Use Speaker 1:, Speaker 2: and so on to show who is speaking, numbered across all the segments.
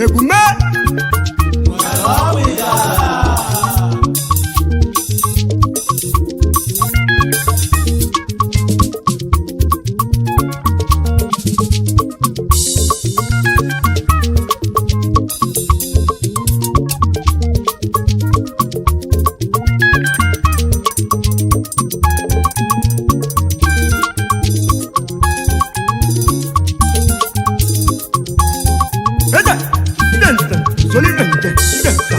Speaker 1: Ebume.
Speaker 2: All we got.
Speaker 1: Ede, idente, solidente, idente,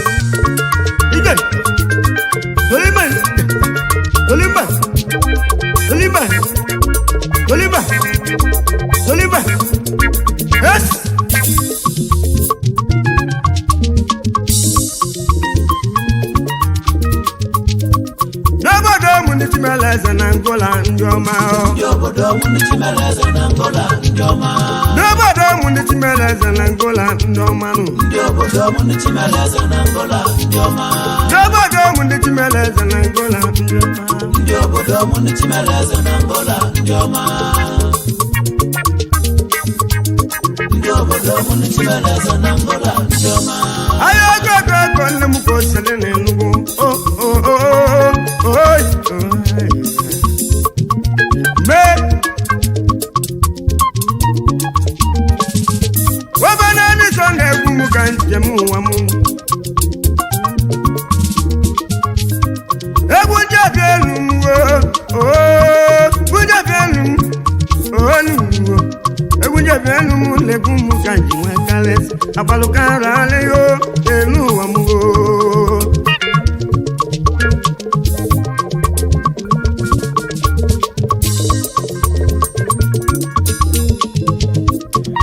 Speaker 1: idente, solimente, solima, solima, solima, solima, yes. N'obodo ụmụ ndị Chimeleze na Angola ndị ọma ọ.
Speaker 2: Ndị obodo m ndị Chimeleze na Angola ndị ọma.
Speaker 1: N'obodo ụmụ ndị Chimeleze na Angola ndị ọma nụ.
Speaker 2: Ndị obodo m ndị Chimeleze na Angola ndị ọma.
Speaker 1: N'obodo ụmụ ndị Chimeleze na Angola ndị ọma.
Speaker 2: Ndị obodo m ndị Chimeleze na Angola ndị ọma. Ndị obodo m ndị Chimeleze na Angola ndị ọma.
Speaker 1: Ahịa ego ego ego nne m ka o sere na Enugu. O o o o o mee. Webe naanị sọ na-egwu m ka njem ụwa m. Egwu njebi elu m o o njebi elu m o nu egwu njebi elu m na-egwu m ka nji nwee karịsị agbalụkara alịghị elu ụwa m o.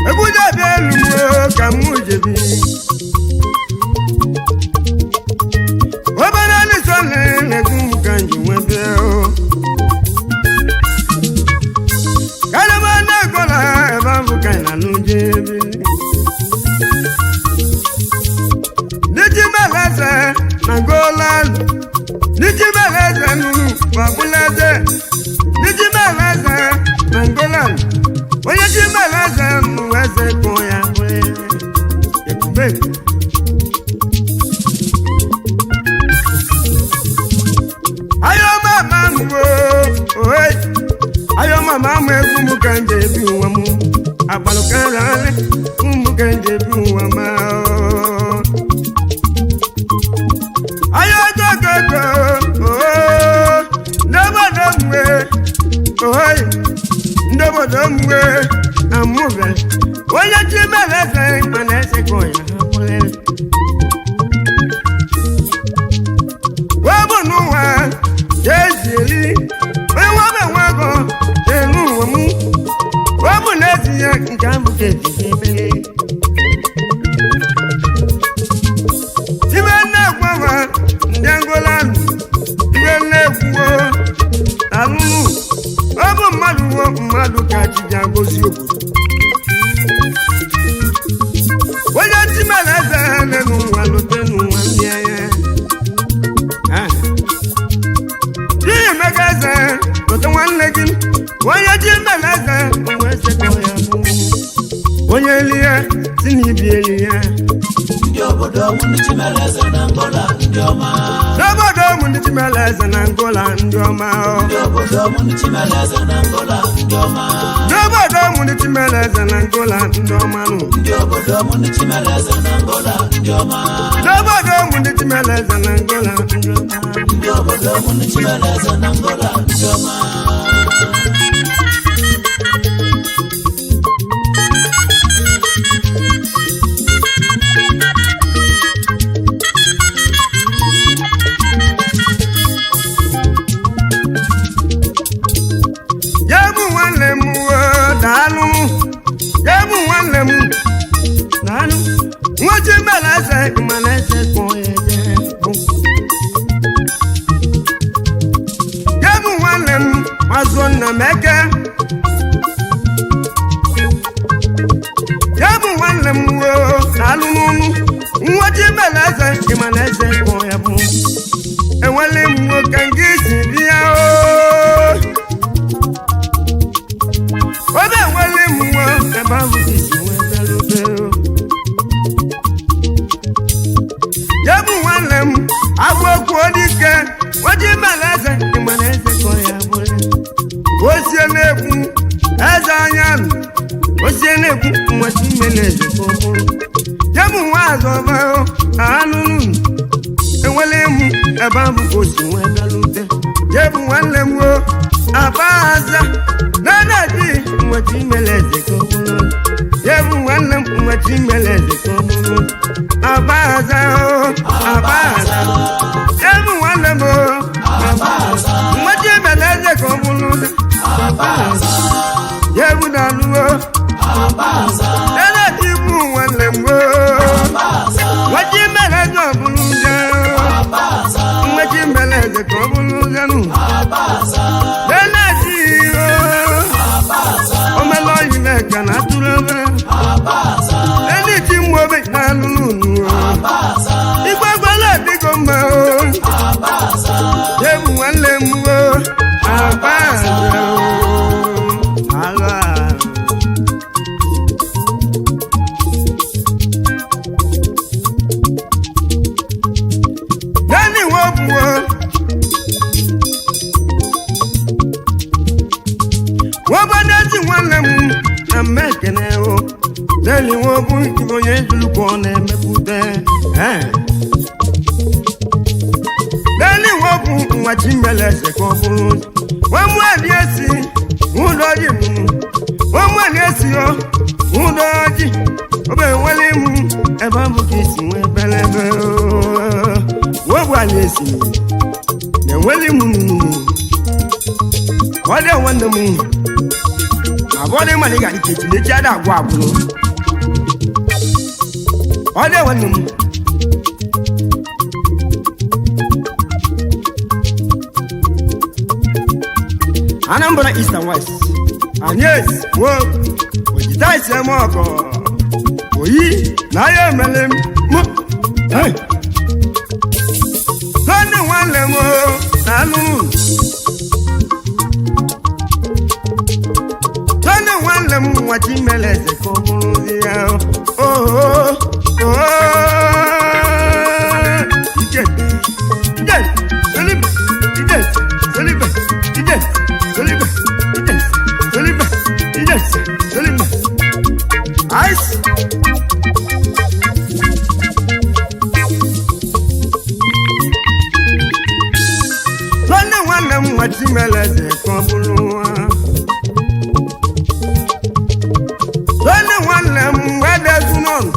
Speaker 1: Egwu jebi elu m o, ka m jebi obere alịsọ na-egwu m ka nji nwee bịa o. Kalaba na-egola ebe ahụ ka ị na-anụ jebi N'iji meleze na gola n'iji meleze nụrụ babuleze n'iji meleze na ngola onye ji meleze mụ eze kpọ ya ebube. Ayo mama m oe, ayo mama m egwu m ka m ji ebi ụwa m agbalụkara m ka m ji ebi ụwa m. Ayo gogogo oo, n'obodo mgbe oe, n'obodo mgbe amụbe onye chi mere eze mana eze ka ya hapụrịrị. Wọ́n n'ụwa jeziri onye nwa bụ enwe ego elu ụwa m wọ́n bụ n'ezi ya nke ahụ ka eji ebe tibe nne-egwu ndị Angola tibe nne-egwuo alụlụ ọ bụ mmadụ wuo mmadụ ka chi ji agozi obodo onye timere eze n'ụwa lute n'ụwa ndị agha. N'ihi mega eze lụta nwanne gị onye ji mmele eze onwe eze ka ya bụ onye eli ya si na ibi eli ya.
Speaker 2: Ndị obodo m ndị Chimeleze na Angola ndị ọma.
Speaker 1: N'obodo ụmụ ndị Chimeleze na Angola ndị ọma ọ.
Speaker 2: Ndị obodo m ndị Chimeleze na Angola ndị ọma.
Speaker 1: N'obodo ụmụ ndị Chimeleze na Angola ndị ọma nụ.
Speaker 2: Ndị obodo m ndị Chimeleze na Angola ndị ọma.
Speaker 1: N'obodo ụmụ ndị Chimeleze na Angola ndị ọma.
Speaker 2: Ndị obodo m ndị Chimeleze na Angola ndị ọma.
Speaker 1: Jebu nwanne m o, daalụ Jebu nwanne m daalụ nwa Chimeleze Chimeleze kpọọ ya Jebu. Jebu nwanne m mazụ nna m eke Jebu nwanne m o, daalụ n'ọnụ nwa Chimeleze Chimeleze kpọọ ya bụ enwele m nwoke nke isi bịa o. Obe enwele m nwa ebe ahụ ka isi nwee bịa. Nwoke dike nwaji mere eze ịmara eze ka ọ ya bụrụ osie na-ekwu eze anya nụ osie na-ekwu nwachi mere eze ka ọ bụrụ jebụ nwa azọba anụnụ enwele mụ ebe ahụ ka o si nwee bịalute jebụ nwanne m o aba aza na-anaji nwachi mere eze ka ọ bụrụ jebụ nwanne m nwachi mere eze ka ọ bụrụ aba aza o aba aza jebụ nwanne m o nwachi mere eze ka ọ bụrụ jebụ na-alụo na-anaji bụ nwanne m o nwachi mere eze ọ bụrụ ụzọ nwachi mere eze ka ọ bụrụ ụzọ nụ na-anaji o omela oyi na-eke na atụrụ ebe ndị ti mgbe na-alụ n'unu igwe gwara adịgo mma o ebu nwanne m o aba aza o ala. Nani wo buo wọ́n bá dẹ́sí wọn lẹ́mu na mẹ́kẹ̀nẹ́ o lẹ́ni wọ́n bú ìbòye ìdúlùkọ́ na-emepụta lẹ́ni wọ́n bú nwachi mẹ́lẹ̀ ẹsẹ̀ kọ́ bụrụ wọ́n mú ẹ̀dí ẹ̀sì ńdọ́jì mú wọ́n mú ẹ̀dí ẹ̀sì ọ ńdọ́jì ọbẹ̀ wọlé mú ẹ̀bá mú kì í sì wọ́n bẹ́lẹ́bẹ́ wọ́n bu àyè ẹ̀sì na-enwele mú nù ọ dị nwanne m abụọ dị mmadụ ga nkechi na echi ada agwụ agwụrụ ọ dị nwanne m Anambra East and West anyị esi wo ojide isi eme ọgọ oyi na ya emele m mụ hey. Nwanne nwanne m o, na anụrụ nwanne nwanne m nwachi mere eze ka ọ bụrụ di ya oo ije ije solibe ije solibe ije solibe ije solibe ije solibe ice. Nwanne nwanne m nwachi mere eze ka ọ bụrụ nwa. Nwanne nwanne m wee dezu n'ọnụ.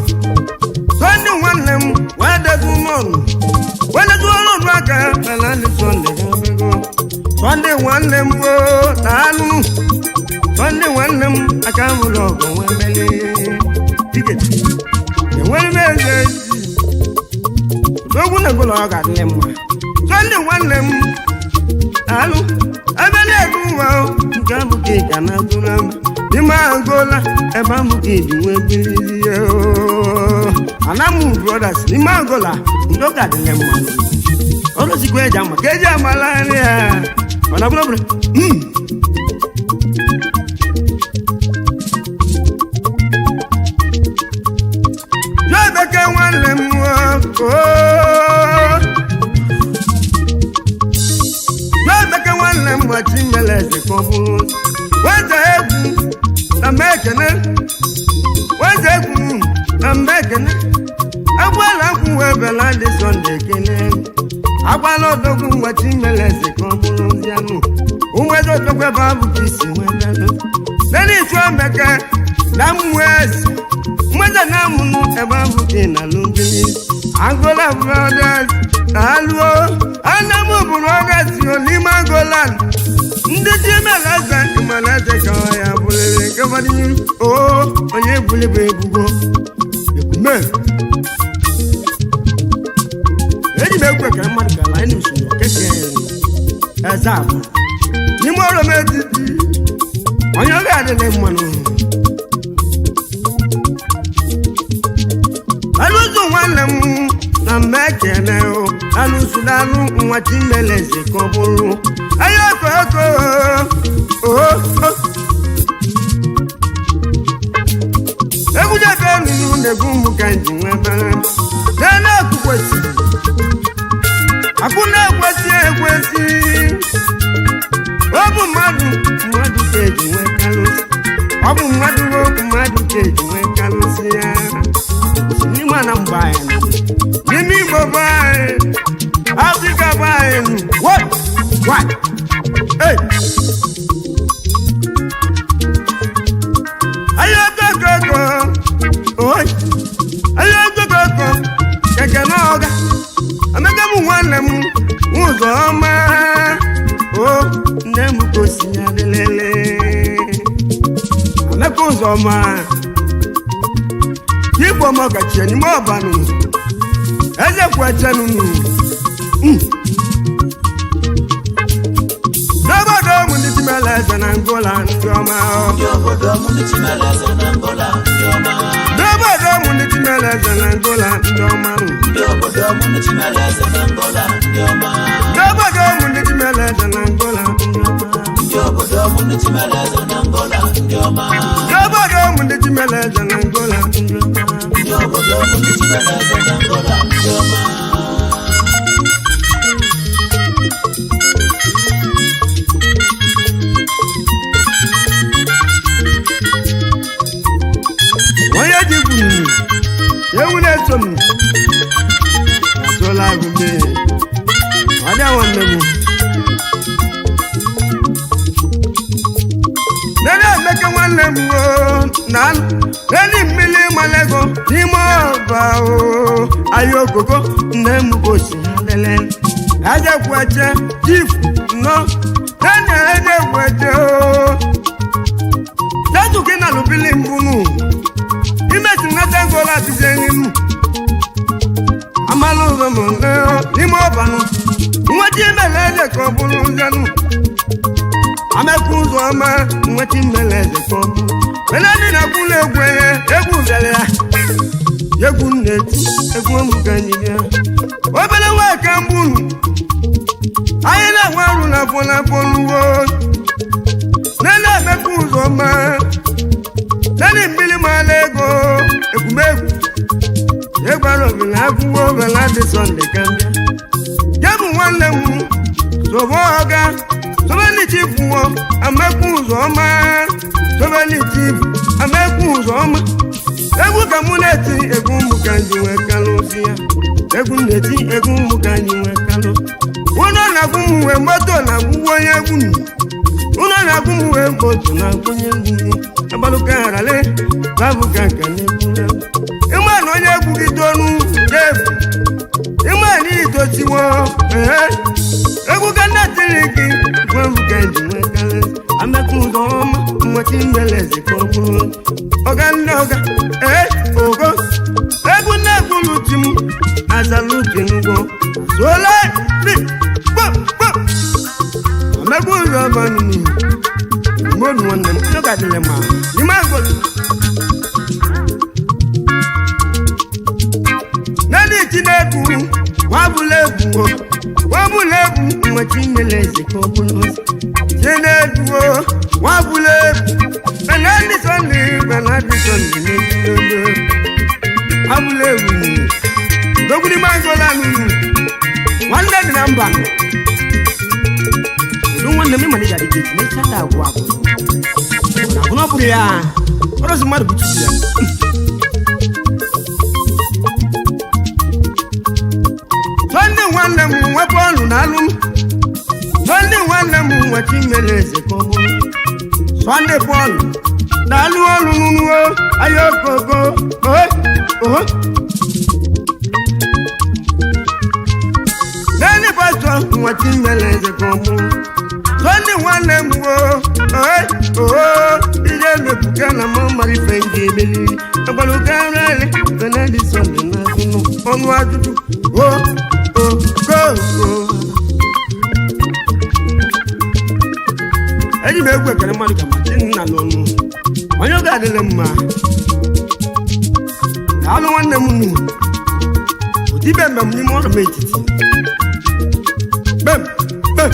Speaker 1: Nwanne nwanne m wee dezu n'ọnụ. Wee dezu ọnọdụ aka mana ndị Sọnde ha bego. Sọnde nwanne m oo na anụ. Sọnde nwanne m aka mụrụ ọgụ nwe mele. Tiketi. Enwere m eze ezi. N'ogwu na gụlọ ọ ga-adịrị mma. Sọnde nwanne m alụ ebe na-egbu nwa o nke abụ ka ị ga na-agụ na mba n'ime Angola ebe ahụ ka ịdị nwee bilili Anamu Brothers n'ime Angola ndị ọ ga-adịle mma ọrụzikwa eji ama ka eji amala nri ya mana bụrụ bụrụ Jobeke nwanne m ooo Jobeke nwanne m gbachi mere eze ka ọ bụrụ weze egwu na mmekene weze egwu na mmekene agbala nkwụ wee bela ndị Sọnde ekene agbala odogwu mgbachi mere eze ka ọ bụrụ ndị anụ ụmụeze odogwu ebe ahụ ka isi wee bịanụ nene ichu emeke na mmụọ eze mmeze na amụnụ ebe ahụ ka ị na-alụ ndị Angola Brothers na-alụo Anamu Brothers n'ime Angola ndị ji mere eze mere eze ka ọ ya bụrịrị gọvanị o onye bulibe ebugo ekume eji m egwu ekere mmadụ ka ala usoro keke eze abụ n'ime ọrụ m etiti onye ọ ga-adịghị mmanụ alụsụ nwanne m na mmekene o alụsụ n'alụ nwa chimeleze ka ọ bụrụ ahịa oko oko o egwu jebe nunu na-egwu mụ ka nji nwee bere n'elu okukwesịrị Akụ na-ekwesị ekwesị. Ọ bụ mmadụ mmadụ ka eji nwee kalụsị. Ọ bụ mmadụ ọ bụ mmadụ ka eji nwee kalụsị ya. N'ime na mba anyị nọ. N'ime Igbo be anyị. Afrịka be anyị nọ. What? What? Hey! Ayé kókókó. Oi! Ayé kókókó. Kẹ̀kẹ́ náà ọ̀gá. Emeka bụ nwanne m ụzọ ọma. O nne m ka o si ya lelele. Emeka ụzọ ọma. Igbo m ọkachie n'ime ọbanụ. Eze kwechenụ. N'obodo m ndị Chimele eze na Angola ndị ọma.
Speaker 2: Ndị obodo m ndị Chimele eze na Angola ndị ọma.
Speaker 1: N'obodo m ndị Chimele eze na Angola ndị ọma.
Speaker 2: Ndị obodo m ndị Chimele eze na Angola ndị ọma.
Speaker 1: N'obodo m ndị Chimele eze na Angola ndị ọma.
Speaker 2: Ndị obodo m ndị Chimele eze na Angola ndị ọma.
Speaker 1: N'obodo m ndị Chimele eze na Angola ndị ọma.
Speaker 2: Ndị obodo m ndị Chimele eze na Angola ndị ọma.
Speaker 1: Onye ji kwuru ewu na-eso m atụla agụme ọdịa nwanne m nene emeka nwanne m o na nene mmiri malego n'ime ọba o ahịa okoko nne m gosi ha lele ejekweche chief nọ nene ejekweche o tetu gị na lụbili mbunu imesi nnata ngola atụzighị m amalụ ụzọ m n'ime ọbanụ nweta imele eze ka ọ bụrụ nzenụ amekwu ụzọ ọma nweta imele eze ka ọ bụrụ ele ndị na-akwụla egwu enye egwu bịara ya egwu m na-eti egwu m ka anyị bịa obere nwa ka mgbunu anyị na-enwe arụ na afọ na afọ n'ugbo nene emekwu ụzọ ọma nene mmiri mara ego egwumegwu egwara obele akwụkwọ obele adị sọnde ka mbịa ya bụ nwanne m sobe ọga sobeli chifuo amekwu ụzọ ọma sobeli chifu amekwu ụzọ ọma egwu ka mụ na-eti egwu mụ ka ndị nwee kalụ si ya egwu m na-eti egwu mụ ka anyị nwee kalụ ụlọ na-agwụ m wee moto na-agwụgwọ onye egwu m ụlọ na-agwụ m wee moto na-agwụnye egwu m agbalụkagharale babụ ka nka na-egwu egwu ịma na onye egwu gị tonu ga-efu ịma na itochiwo ee egwu ka nna tiri gị gwa m ka eji nwee karị amekwu ụzọ ọma nweta imele eze ka ọ bụrụ ọga nne ọga ee ogo egwu na-egwuru chi m azalụ uche n'ugbo zuola mi gbo gbo amekwu ụzọ ọma nụ mgbe nwanne m ọ ga-adịrị mma n'ime agwụ nani Chineke wabụla egwu o wabụla egwu nwa Chineke eze ka ọ bụrụ ụzọ Chineke o wabụla egwu Benadi Sunday Benadi Sunday n'eluigwe wabụla egwu ndogwuri mangola nunu nwanne dị na mba kedu nwanne m ịmalite adịghị echi na ịchata agwụ agwụ na agwụ na ọ bụrụ ya ọrụzi mmadụ bụ chukwu ya. Sunday nwanne m nwepụ ọnụ na alụ m Sunday nwanne m nwa Chimere eze ka ọ bụrụ Sunday bọọlụ na-alụ ọrụ n'uwe ahịa okoko ohe ohe Naanị pastọ nwa Chimere eze ka ọ bụrụ Sunday nwanne m wo ohe ohe ihe mepụta na mụ mara ife m ga-emeli agbalụkarịrị Benedi Sunday na azụnụ ọnụ ajụjụ o o go go eji m egwu ekele mmadụ ka machi nna n'ọnụ onye oge adịla mma daalụ nwanne m nnu odibe mbem n'ime ọrụ m etiti bem bem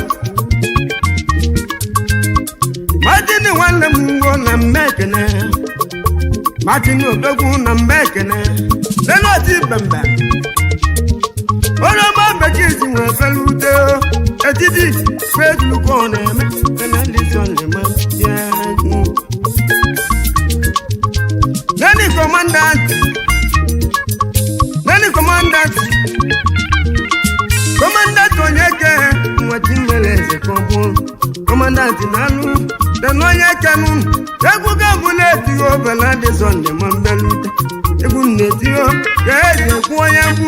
Speaker 1: Martin nwanne m ngwo na mbe ekene Martin odogwu na mbe ekene lenoti bembe onye ọma mbe ka isi nwee felute etiti fedulukọ na-eme penalison ma ya. Nani commandant, nani commandant, commandant onye ke nweta nwere eze ka ọ bụ commandant na-alụ dena onye kenụ egwu ga-abụ na-etighị obela dị sọnde ma mbelute egwu m na-etighị ka eji ekwu onye bụ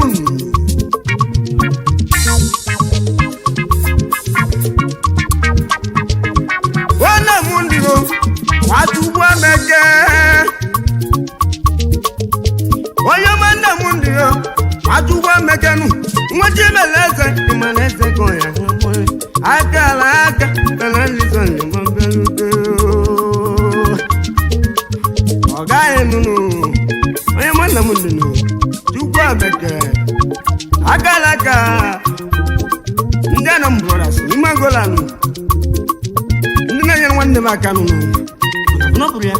Speaker 1: nwanne m ndị o watugbu emeke onye ọma nna m ndị o watugbu emeke nụ nweta imele eze ịmana eze ka ọ ya aka ala aka bela nlizọ ma mbelute ọ gaghị nụnụ onye ọma nna m ndị nụ chukwu emeke aka ala aka ndị Anam Brothers n'ime Angola nụ ndị na-enyere nwanne m aka nụnụ n'ọbụrụ ya.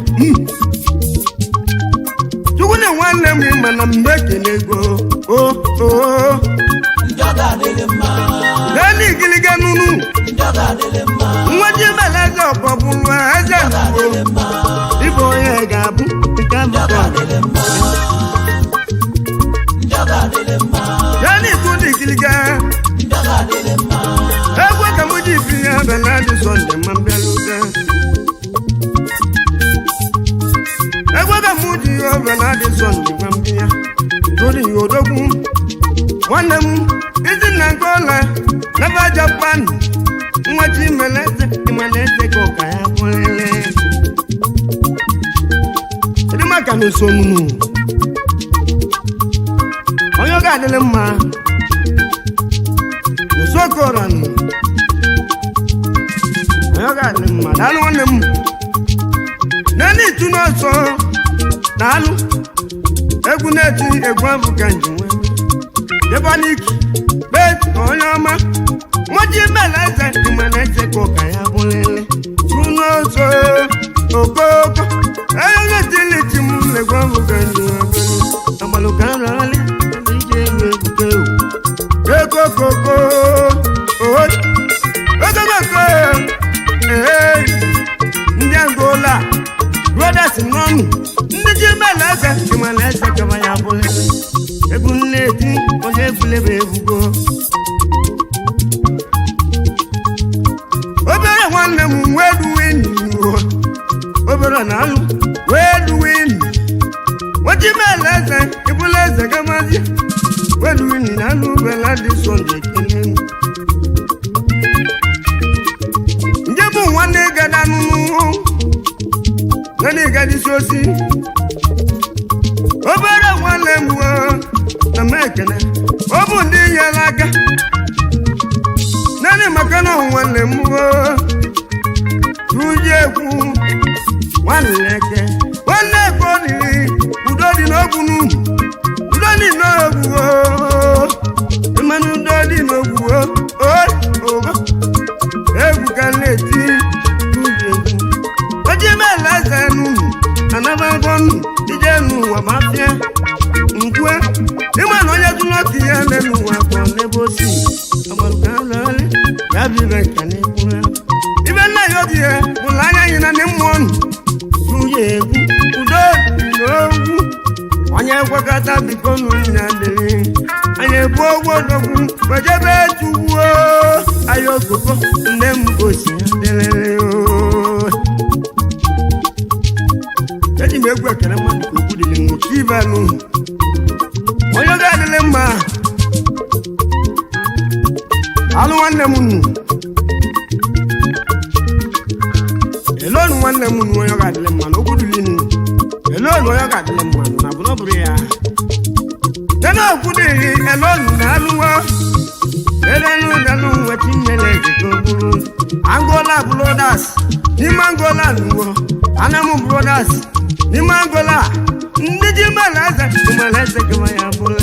Speaker 1: Chukwu na nwanne m ịma na mgbe ekele ego o o
Speaker 2: Ndị ọ ga-adịlị mma.
Speaker 1: Naanị igiliga nụnụ
Speaker 2: Ndị ọ ga-adịlị mma.
Speaker 1: nwaji mele eze ọkọ bụrụ eze
Speaker 2: Ndị ọ
Speaker 1: nụwo
Speaker 2: ga-adịlị mma.
Speaker 1: ịbụ onye ga-abụ nke
Speaker 2: Ndị ọ
Speaker 1: abụkọ
Speaker 2: ga-adịlị mma. Ndị ọ ga-adịlị mma.
Speaker 1: Naanị ịtụ dị igiliga
Speaker 2: Ndị ọ ga-adịlị mma.
Speaker 1: egwu ka m ji bi ya bela dị sọnde ma mbịalute egwu ka m ji ya bela dị sọnde ma mbịa tụrụ ya odogwu nwanne m isi na nke ọla naba Japan nwachi meleze ịmaleze ka ụka ya bụrịrị kedu maka na osomunu onye ọ ga-adịrị mma n'usokoranụ onye ọ ga-adịrị mma. Daalụ nwanne m nene itu n'ọsọ daalụ egwu na-eti egwu abụ ka nji nwee debaniki bet onye ọma nwaji mele eze mele eze ka ụka ya bụrịrị tụ n'ọsọ okoko onye tiliti m legwu abụ ka nji nwee bụrụ agbalụka nrarali ije egwu ebuke ego koko oho ego koko ee ndị Angola brothers nọnụ ndị ji mele eze mele eze kama ya bụrịrị egwu nne-eti onye egwulebe egwugo obere nwanne m wee duwe enyi obere na-alụ wee duwe enyi oji mele eze ịbụla eze gamazi wee duwe enyi na alụ bela dị sọnde kene nje bụ nwanne gada nụnụ nwanne gada isi osi obere nwanne m na m ekene ọ bụ ndị nyere aka naanị maka na nwanne m tuje ekwu nwanne eke nwanne eke olili udo dị n'ogwu n'ugwu udo dị n'ogwu mmanụ udo dị n'ogwu o egwu ka na-eti tuje egwu oji mele eze n'ugwu anabagonu ije n'ụwa mafia nkwe ịma na onye tụrụ ọkụ ya n'elu ụwa kpọ n'ebe o si agbalụkalọlị ya bụ ibe nka na-ekwu ya ibe nna ya obi ya bụrụ anya anyị na ndị mmụọ nụ tụrụ egwu udo n'ogwu onye gwakọta biko nụ ya dịrị anyị ebu ogwu odogwu wejebe tugbuo ahịa okoko nne m gosi ya dịrịrị o eji m egwu ekele mmadụ ka okwu dịrị m ibe nụ onye ga-adịrị mma alụ nwanne m nnu elonu nwanne m nnu onye ga-adịrị mma na okwu dịrị nnu elonu onye ga-adịrị mma na bụ na ọ bụrụ ya nene okwu dịrị elonu na alụwa elenu dalụ nwa chinyere ejike bụrụ Angola Brothers n'ime Angola nuwo Anam Brothers n'ime Angola ndị ji mmadụ eze mmadụ eze kama ya bụrụ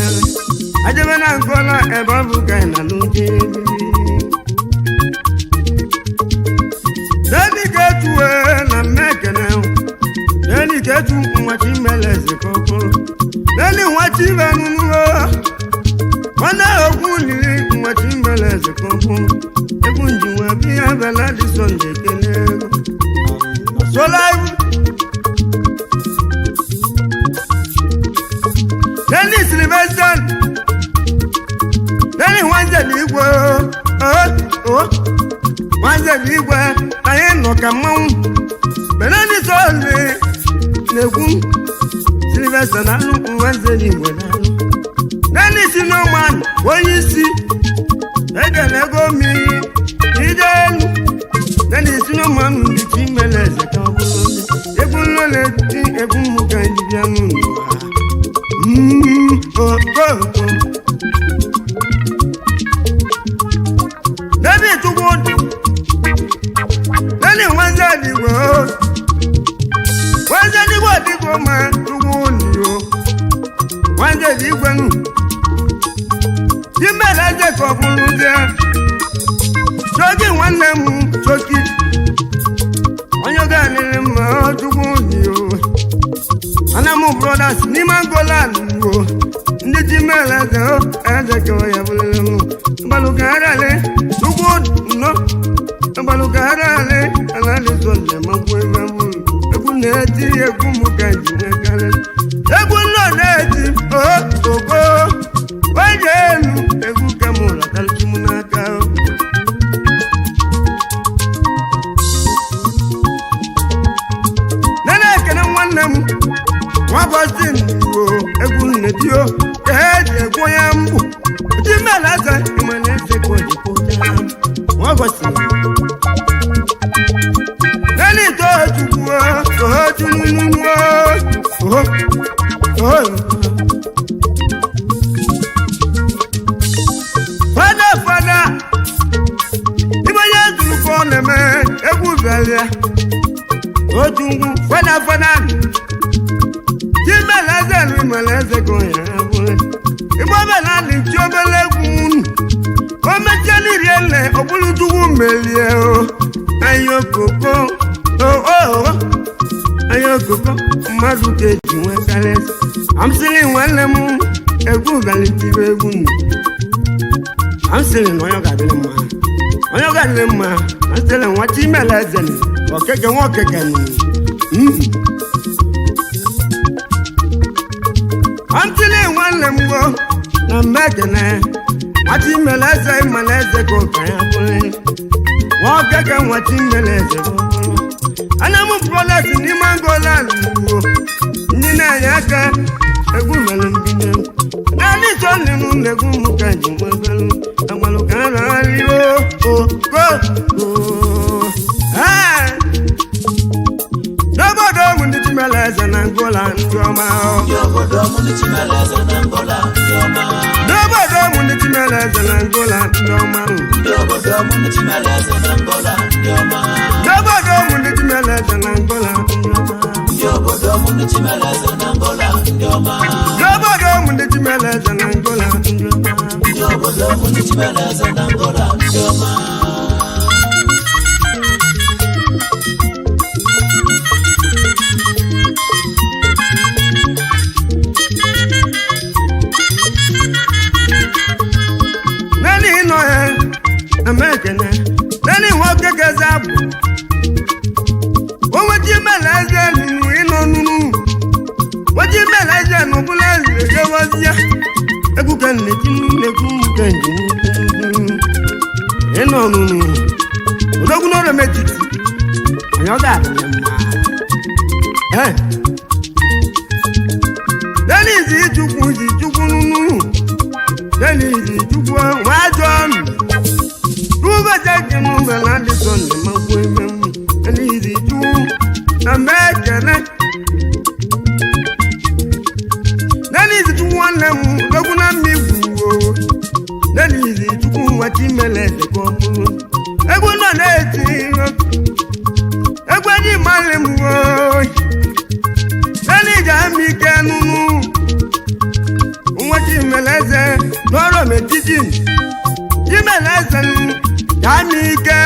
Speaker 1: ajebe na Angola ebe ọ bụ ka ị na n'uche Deni ketu na mmekene Deni ketu nwa chimele eze ka ọ bụrụ Deni nwa chibe nunuo nwanne okwu liri nwa chi chimere eze ka ọ bụrụ egwu nji wee bịa bela dị sọnde ekele ego sola egwu. Lẹ́ni Sylvester, lẹ́ni nwanze na igwe o nwanze na igwe anyị nọ ka mmanwụ Benani Sọle na-ekwu Sylvester na alụ nwanze na igwe na alụ. Lẹ́ni Sinoman onye isi egele ego mmiri ije elu. Lẹ́ni Sinoman ndị Chimele eze ka ọ bụrụ onye egwu nlọ na-eti egwu mmụ ka ndị bịa n'ụlọ ha. Lẹ́ni Chukwu dị, lẹ́ni nwanze dịgbo, nwanze dịgbo dịgbo ma Chukwu dị o, nwanze dịgwe nụ. Chimere eze ka ọ bụrụ dị, Choki nwanne m Choki, onye ga-adịrị mma Chukwu dị o. Anamu Brothers n'ime Angola o ndị Chimere eze o eze ka ọ ya bụrụla m mgbalụgharịalị ugwu nọ mgbalụgharịalị ala dịzọ njem-akwụ ebe m egwu na-eti egwu m ka ji nwekarị egwu nọ na-eti ogo oje elu egwu ka m ratalụ m n'aka o. Nene ekene nwanne m nwa Boston o egwu nnedio ka eji egwu ya mbụ Chimere eze ịmana eze ka o ji pụta nwa Boston nene itochukwu ochununu oho oho fada fada ibe onye zuru ka ọ na-eme egwu bịara otu ngwu fada fada Chimere eze na ịmara eze ka ọ ya bụrụ igbo bela dị nchi obele egwu unu o mechie n'irie nne ọ bụrụ chukwu merie o anya okoko o anya okoko mmadụ ka eji nwekarị amsịrị nwanne m egwu galitiri egwu nnu amsịrị na onye ọ ga-adịrị mma onye ọ ga-adịrị mma amsịrị nwa Chimere eze nụ, okeke nwa okeke nụ. Amsịrị nwanne m gbo na mmekene nwa Chimere eze ịmara eze ka ụka ya bụrụ nwa okeke nwa Chimere eze ka ọ bụrụ Anamu Brothers n'ime Angola luwo ndị na-enye aka egwu mere mbido naanị sọnde m na-egwu m ka ji nwebelu agbalụ ka a na-arị o go n'obodo ụmụ ndị Chimere eze na Angola ndị ọma o.
Speaker 2: Ndị obodo m ndị Chimere eze na Angola ndị ọma.
Speaker 1: N'obodo ụmụ ndị Chimere eze na Angola ndị ọma o.
Speaker 2: Ndị obodo m ndị Chimere eze na Angola ndị ọma.
Speaker 1: N'obodo ụmụ ndị Chimere eze na Angola ndị ọma.
Speaker 2: Ndị obodo m ndị Chimere eze na Angola ndị ọma.
Speaker 1: N'obodo ụmụ ndị Chimere eze na Angola ndị ọma.
Speaker 2: Ndị obodo m ndị Chimere eze na Angola ndị ọma.
Speaker 1: Nani nọ ya na mekene nani nwoke geze abụ onwe Chimere eze nunu ịnọ nunu nwe Chimere eze nụbụla eze ejewozi ya egwu ka nne-ti nnekwu ka njem ịnọ nunu odogwu n'ụlọ metiti onye ọ ga-adị mma ee nani zi chukwu zi chukwu nunu lẹ́ni ìdíjúgbọ́ wọn á jọ nù. Rúbẹ̀jẹ̀ kìnnú bẹ̀rẹ̀ àdìsọ ní ma kú ẹgbẹ́ mu. Ẹni ìdíjú na mẹ́kẹ̀rẹ́. Lẹ́ni ìdíjú wọn lẹ̀ mú lọ́gùn náà mi wù o. Lẹ́ni ìdíjú wọn ti mẹ́lẹ̀ ẹ̀dẹ̀kọ́ mú. Egwu náà lè ti rọ. Egwu ẹni má lè mú o. Lẹ́ni ìjà mi kẹ́nu mú nwa Chimere eze n'ọrụ metiti Chimere eze m ya m ike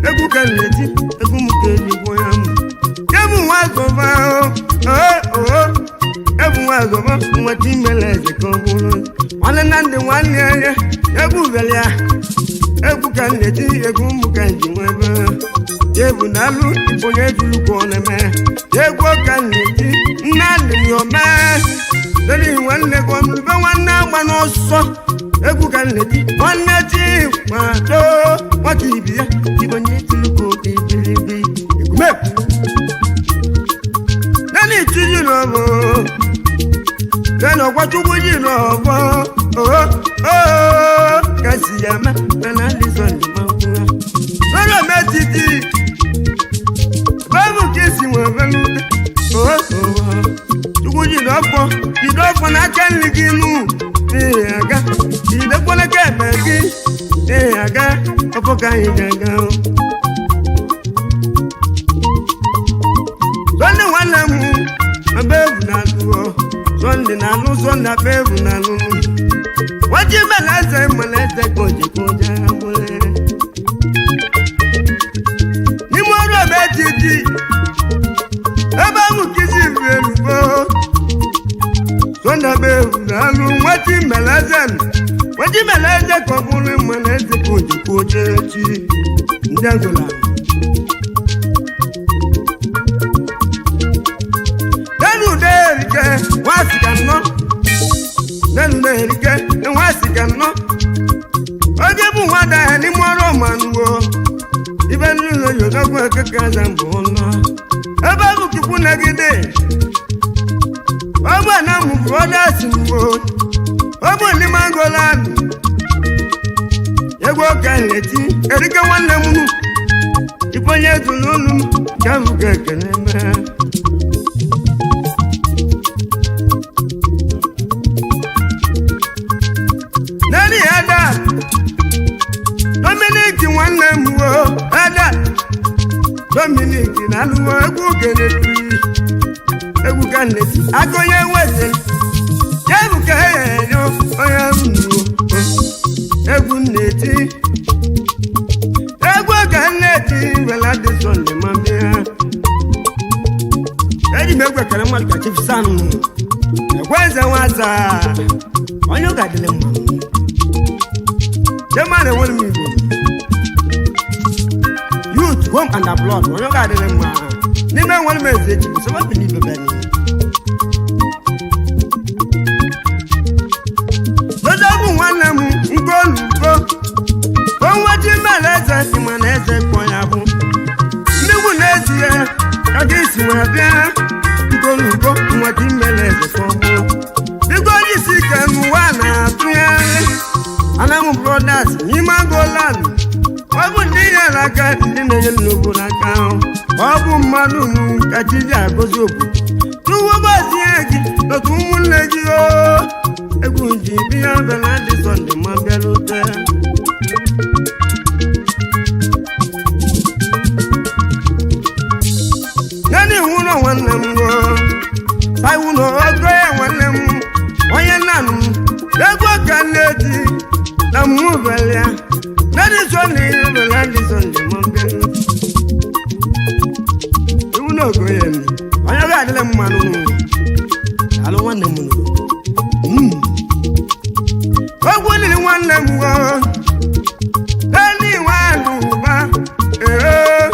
Speaker 1: egwu ka m na-eti egwu m ka eji gwụ ya m ebu nwa zọba o o ebu nwa azọba nweta imele eze ka ọ bụrụ nwanne na ndị nwanne ya egwu bịara ya egwu ka m na-eti egwu ụmụ ka nji nwe ebe egwu na-alụ onye juru ka ọ na-eme egwu ka m na-eti nna ndị m ome lórí nwanne kan olùbẹ́ nwanne agba n'ọsọ egwu ka m na-eti nwanne chi kwado nwata ibi ya igbo nye tuluko ibiribi egwumekwu nani tiji n'ọbụ lẹ́nu ọ̀pọ̀ chukwu ji n'ọbọ oo oo kasi ya ma mana lizọ ndị ma kwụ ya lọ́rọ̀ mẹ́tìtì báàbù kí esi nwere belute oo oo chukwu ji n'ọfọ jide ọfọ n'aka nri gị nụ n'ihi aga jidekwa n'aka ekpe gị n'ihi aga ọfọ ka anyị ga-aga o. Sọnde nwanne m ebe egwu na-alụ ọ Sọnde na-alụ Sọnde akpa egwu na-alụ nwaji ibe na eze mana eze ka ojikwa ụja agbụle n'ime ọrụ ebe etiti ebe ahụ ka isi bụ elubo Sọnde akpa egwu na-alụ nwaji mere eze nwaji mere eze ka ọ bụrụ mana eze ka ojikwa ụja echi ndị agụla nenu derike nwa sika nnọ nenu derike nwa sika nnọ oge bụ nwada ya n'ime ọrụ ọmanuwo ibe nnulo yodogwu ekeke aza mbụ nnọ ebe bụ chukwu nagide ọgbà na mụ brothers mgbo ọgbà n'ime angola egwu ọka nleti erike nwanne m nụ ife onye zụrụ olu m ka m ga-ekene mee. Nani Ada Dominic nwanne m wo Ada Dominic na-alụwo egwu kenetiri egwu ka nneti aka onye nweze ya bụ ka ya enye onye m nuo egwu nneti egwu ka nneti wela dị sọnde ma bịa eji m egwu ekele mmadụ ka Chief Sam ekwe eze nwata onye ụka dịrị mma Chairman enwere m Igbo youth home and abroad onye ụka dịrị mma n'ime nwere m eze echi sọba bili bebe ni lọ́dọ̀bù nwanne m nke olugo onweji mere eze si ma na eze kpọ ya bụ mmegbu n'ezie ka gị si wee bịa nke olugo nweji mere eze ka ọ bụ biko jisi ike n'ụwa na-atụgharị Anam Brothers n'ime Agolan ọ bụ ndị nyere aka ndị na-enye nnukwu n'aka ahụ ọ bụ mmadụ nụ ka chi ji agọzi obodo tuwo gọzie gị n'otu ụmụnne gị o egwu ji bịa bịara dị sọnde ma bịarute naanị iwu ụlọ nwanne m o saiwu na ogo ya nwanne m onye nna m egwu ka nne di na mụ bịara naanị sọnde bịara dị sọnde ma bịarute iwu na ogo ya emi onye ga-adịla mmanụ alụ nwanne m nụ. Ogwu lili nwanne m o nani nwanụba ee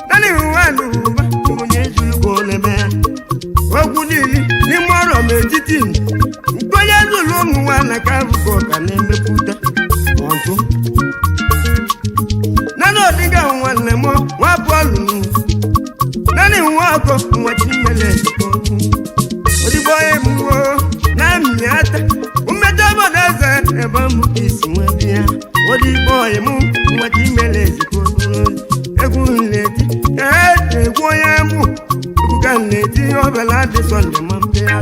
Speaker 1: nani nwanụba onye zuru n'ebe ogwu lili n'ime ọrọ m etiti nkwenye zuru ụmụ nwanne ka abụkọ ka na-emepụta ọtụ nani ọdịga nwanne m nwa bọọlụ nani nwa ọkọ nwa chimele odigbo emuwo na mmịata mmejọ eze ebe m isi nwe bịa odigbo emu nweta imele ezigbo egwu nleti ee egwu onye mụ egwu ka nleti ọbela dị sọnde ma mbịa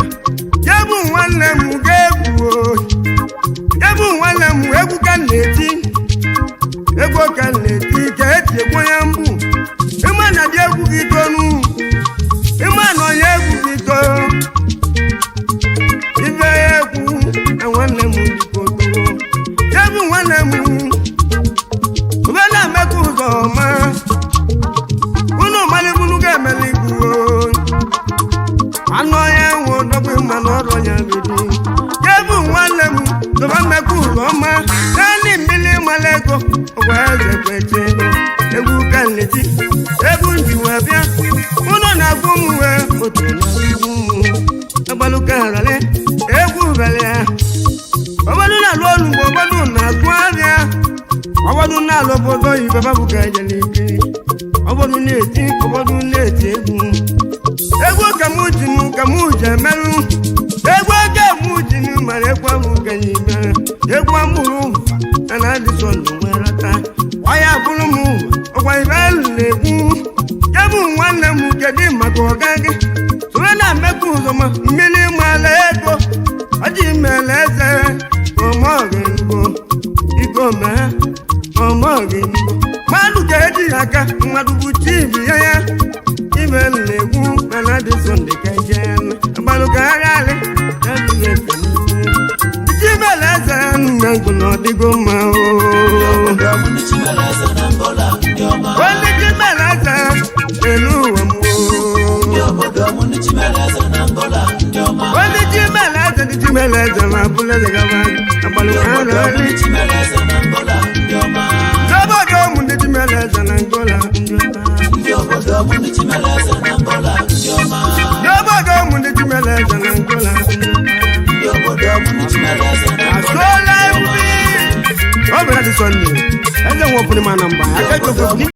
Speaker 1: jebụ nwanne m ga-egwu o jebụ nwanne m egwu ka nleti egwu ka nleti ka eji egwu onye mbụ ịma na dị egwu gị tonu ịma na onye egwu gị tonu ife egwu na nwanne m dịkodo jebụ nwanne m ube na-emeka ụzọ ọma unu malibunu ga-emeli igbuo anụ ọhịa nwụ dọgbu mmanụ ọrụ Ụzọma naanị mmiri mara ego ọgwa eze kweche ego egwu ka nleti egwu nji wee bịa ụlọ na-agụ m wee otu na-agụ m agbalụkarale egwu bere ya. Ọbọdụ na-alụ ọrụ mgbe ọbọdụ na-azụ ahịa, ọbọdụ na-alụ obodo oyibo babụ ka ejele ikiri, ọbọdụ na-eti, ọbọdụ na-eti egwu. Egwu ka mụ ji nụ, ka mụ ji emerụ egwu ka mụ ji nụ mara egwu ahụ ka anyị mere egwu amụrụ mfa na na-adịsọ ndụ nwere taa ọya bụrụ m ụwa ọgwa ibe na-egwu jebụ. Nwanne m, kedu maka ọga gị soro na mmekọ ụzọma mmiri mala ego ọjị mere eze ọmọgịngo iko mee ọmọgịngo mmadụ ka eji aka mmadụ bụ chi ibi ya ya ibe na-egwu mana dị sọnde ka jee agbalụ ka agha alị chimere eze nna ngụ na ọdịgo mma
Speaker 2: Ndị
Speaker 1: o.
Speaker 2: obodo m, ndị chimere eze na Angola, ndị ọma.
Speaker 1: Onye chimere eze elu ụwa m
Speaker 2: Ndị
Speaker 1: o.
Speaker 2: obodo m, ndị chimere eze na Angola, ndị ọma.
Speaker 1: Onye chimere eze, ndị chimere eze ma bụrụ eze gaba agbalụ
Speaker 2: Ndị
Speaker 1: ka
Speaker 2: obodo m,
Speaker 1: agha alị.
Speaker 2: ndị chimere eze na Angola, ndị ọma.
Speaker 1: N'obodo ụmụ ndị chimere eze na Angola, ndị ọma.
Speaker 2: Ndị obodo m, ndị chimere eze na Angola, ndị ọma.
Speaker 1: N'obodo ụmụ ndị chimere eze na Angola, ndị ọma.
Speaker 2: Ndị obodo m, ndị chimere eze na Angola.
Speaker 1: Asụla mbi. Ọ bụla dị Sọnde, eze nwepụrụ m na mba, aka
Speaker 2: Ndị obodo m
Speaker 1: ejokwu.